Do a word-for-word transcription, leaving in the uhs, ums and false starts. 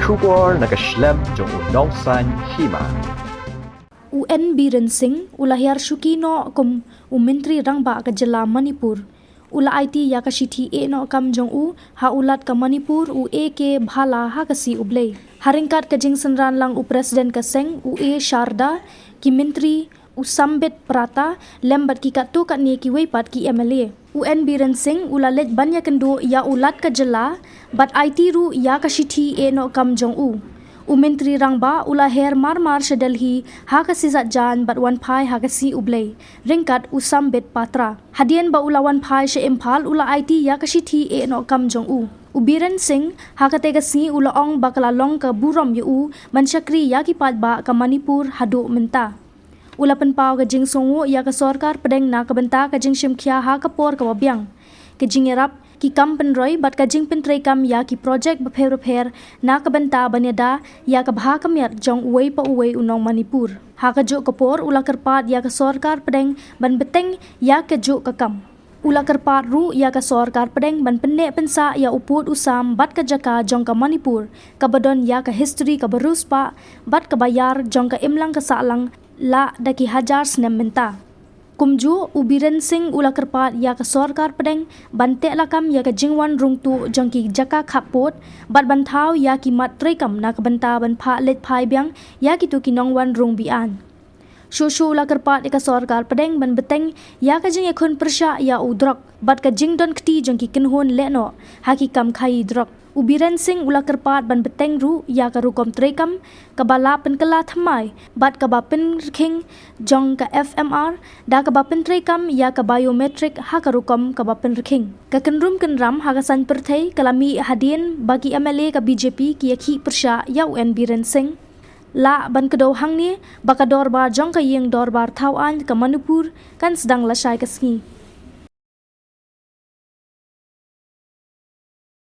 Khubor na ka shlem jong u Nongsaiñ Hima. U N Biren Singh u la hiar shuki noh kum u Myntri Rangbah ka jylla Manipur. U la aiti ïa ka shithi eh noh kam jong u ha u Lat ka Manipur u A K Bhalla ha ka sngi U Blei. Ha ryngkat ka jingsynran lang u President ka seng u A Sharda, ki Myntri, u Sambit Patra, lem bad ki katto katne kiwei pat ki M L A. U N Biren Singh u la leit ban ïakynduh ïa u Lat ka jylla bad aiti ruh ïa ka shithi eh noh kam jong u. U Myntri Rangbah u la her mar mar sha Delhi ha ka sngi Saitjaiñ bad wan phai ha ka sngi U Blei ryngkat u Sambit Patra. Hadien ba u la wan phai sha Imphal u la aiti ïa ka shithi eh noh kam jong u. U Biren Singh ha kata ka sngi u la ong ba ka la long ka burom ïa u ban shakri ïa ki paidbah ka Manipur haduh mynta. U la pynpaw ka jingsngewnguh ïa ka sorkar pdeng na ka bynta ka jingshimkhia ha ka por kaba biang, ka jingïarap, ki kam pynroi bad ka jingpyntreikam ïa ki projek bapher bapher na ka bynta ban ïada ïa ka bha ka miat jong uwei pa uwei u nong Manipur. Ha kajuh ka por u la kyrpad ïa ka sorkar pdeng ban bteng ïa kajuh ka kam. U la kyrpad ruh ïa ka sorkar pdeng ban pynneh pynsah ïa u pud u sam bad ka jaka jong ka Manipur, kaba don ïa ka history kaba riewspah bad kaba ïar jong ka imlang ka sahlang la da ki hajar snem mynta. Kumjuh, u Biren Singh u la kyrpad ïa ka sorkar pdeng ban teh lakam ïa ka jingwan rung tuh jong ki jaka khappud bad ban thaw ïa ki mat treikam na ka bynta ban phah leit phai biang ïa kito ki nongwan rung be-aiñ. Shuh shuh u la kyrpad ïa ka sorkar pdeng ban bteng ïa ka jingïakhun pyrshah ïa u drok bad ka jingdon kti jong ki kynhun lehnoh ha ki kam khaïi drok. U Biren Singh u la kyrpad ban bteng ruh ïa ka rukom treikam kaba la pynkylla thymmai bad kaba pynrkhing jong ka F M R da kaba pyntreikam ïa ka biometric ha ka rukom kaba pynrkhing. Ka kynrum kynram ha ka saiñ pyrthei ka la mih hadien ba ki M L A ka B J P ki ïakhih pyrshah ïa u N Biren Singh. Lah ban kdew hangne ba ka dorbar jong ka ïing dorbar thaw aiñ ka Manipur kan sdang lashai ka sngi.